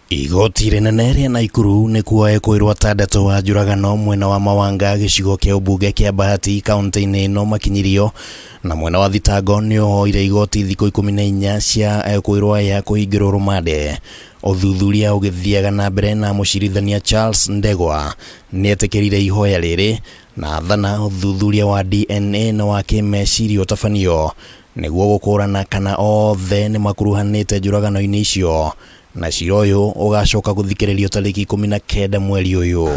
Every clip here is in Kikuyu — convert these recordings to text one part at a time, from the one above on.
Igoti rĩnene rĩa Naikuru nĩkuo ekũĩrwo atandatũ a njũragano mwena wa Mawanga gĩcigo kĩa ũmbunge kĩa Bahati kaunti-inĩ ĩno makinyirio na mwena wa thitango nĩ ũhoire igoti thikũ 14 cia ekũĩrwo aya kũhingĩrwo rũmande. Ũthuthuria ũgĩthiaga na mbere na mũcirithania Charles Ndegwa nĩetĩkĩrire ihoya rĩrĩ na athana ũthuthuria wa DNA na wa kĩmeciria ũtabanio nĩguo gũkũrana kana othe nĩmakuruhanĩte njũragano-inĩ icio na cira ũyũ ũgacoka gũthikĩrĩrio tarĩki 19 mweri ũyũ.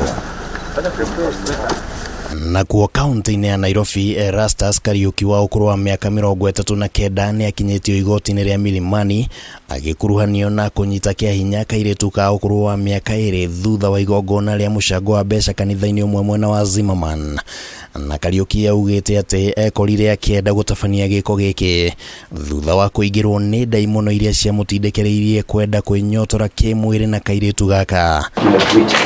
Nakuo kaunti-inĩ ya Nairobi, Erastus Kariuki wa ũkũrũ wa mĩaka 39 nĩ akinyĩtio igoti-inĩ rĩa Milimani agĩkuruhanio na kũnyita kĩa hinya kairĩtu ka ũkũrũ wa mĩaka 2 thutha wa igongona rĩa mũcango wa mbeca kanitha-inĩ ũmwe mwena wa Zimmerman. Na Kariuki augĩte atĩ ekorire akĩenda gũtabania gĩko gĩkĩ thutha wa kũingĩrwo nĩ ndaimono iria ciamũtindĩkĩrĩirie kwenda kwĩnyotora kĩmwĩrĩ na kairĩtu gaka. We have reached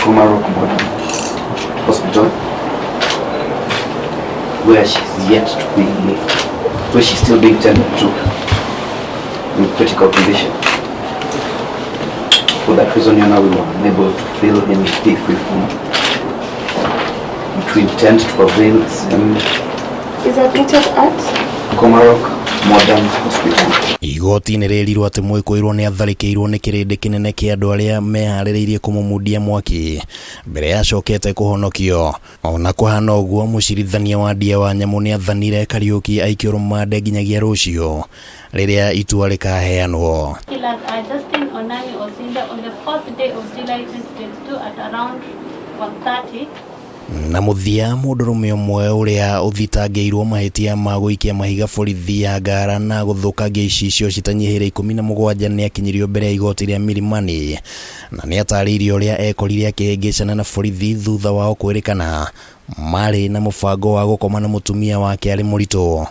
Komarock Modern Hospital, where she's yet to be, where she's still being tended to in critical condition. For that reason, Your Honor, we were unable to fill any P3 form. But we intend to avail the same Is admitted at Komarock Modern Hospital. Igoti nĩ rĩrirwo atĩ mwĩkũĩrwo nĩ atharĩkĩirwo nĩ kĩrĩndĩ kĩnene kĩa andũ arĩa meharĩrĩirie kũmũmundia mwaki mbere ya acokete kũhonokio. Ona kũhana ũguo, mũcirithania wa ndia wa nyamũ nĩ athanire Kariuki aikio rũmande nginyagia rũciũ rĩrĩa itua rĩkaheanwo. Killers are Justin Onani Osinda on the fourth day of July 2022 at around 1:30. Na mũthia mũndũrũme ũmwe ũrĩa ũthitangĩirwo mahĩtia ma gũikia mahiga borithi ya Ngara na gũthũkangia icicio citanyihĩire 17 nĩ akinyirio mbere ya igoti rĩa Milimani na nĩ atarĩirie ũrĩa ekorire akĩhĩngĩcana na borithi thutha wao kwĩrĩkana marĩ na mũbango wa gũkoma na mũtumia wake arĩ mũritũ.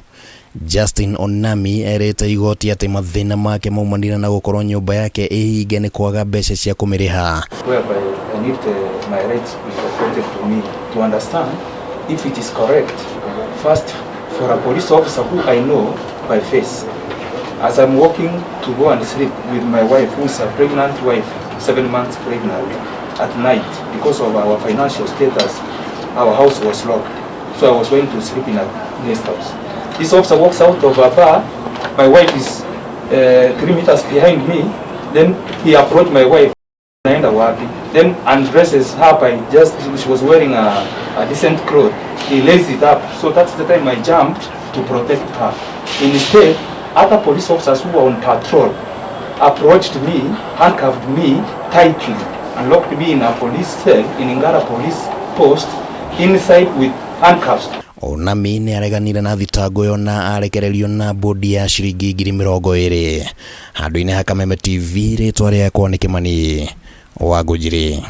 Justin Onami erĩte igoti atĩ mathĩna make maumanire na gũkorwo nyũmba yake ĩhinge nĩ kwaga mbeca cia kũmĩrĩha. Whereby I need my rights to be afforded to me to understand if it is correct. First, for a police officer who I know by face, as I'm walking to go and sleep with my wife, who is a pregnant wife, 7 months pregnant, at night, because of our financial status, our house was locked. So I was going to sleep in a guest house. This officer walks out of a bar. My wife is 3 meters behind me. Then he approached my wife. Naenda wapi? Then undresses her by just, she was wearing a decent cloth. He lays it up. So that's the time I jumped to protect her. Instead, other police officers who were on patrol approached me, handcuffed me tightly, and locked me in a police cell in Ngara police post inside with handcuffs. Onami nĩ areganire na thitango ĩyo na arekererio na bodi ya ciringi 20,000. Handũ-inĩ ha Kameme TV, rĩtwa rĩakwa nĩ Kĩmani wa Ngũnjiri.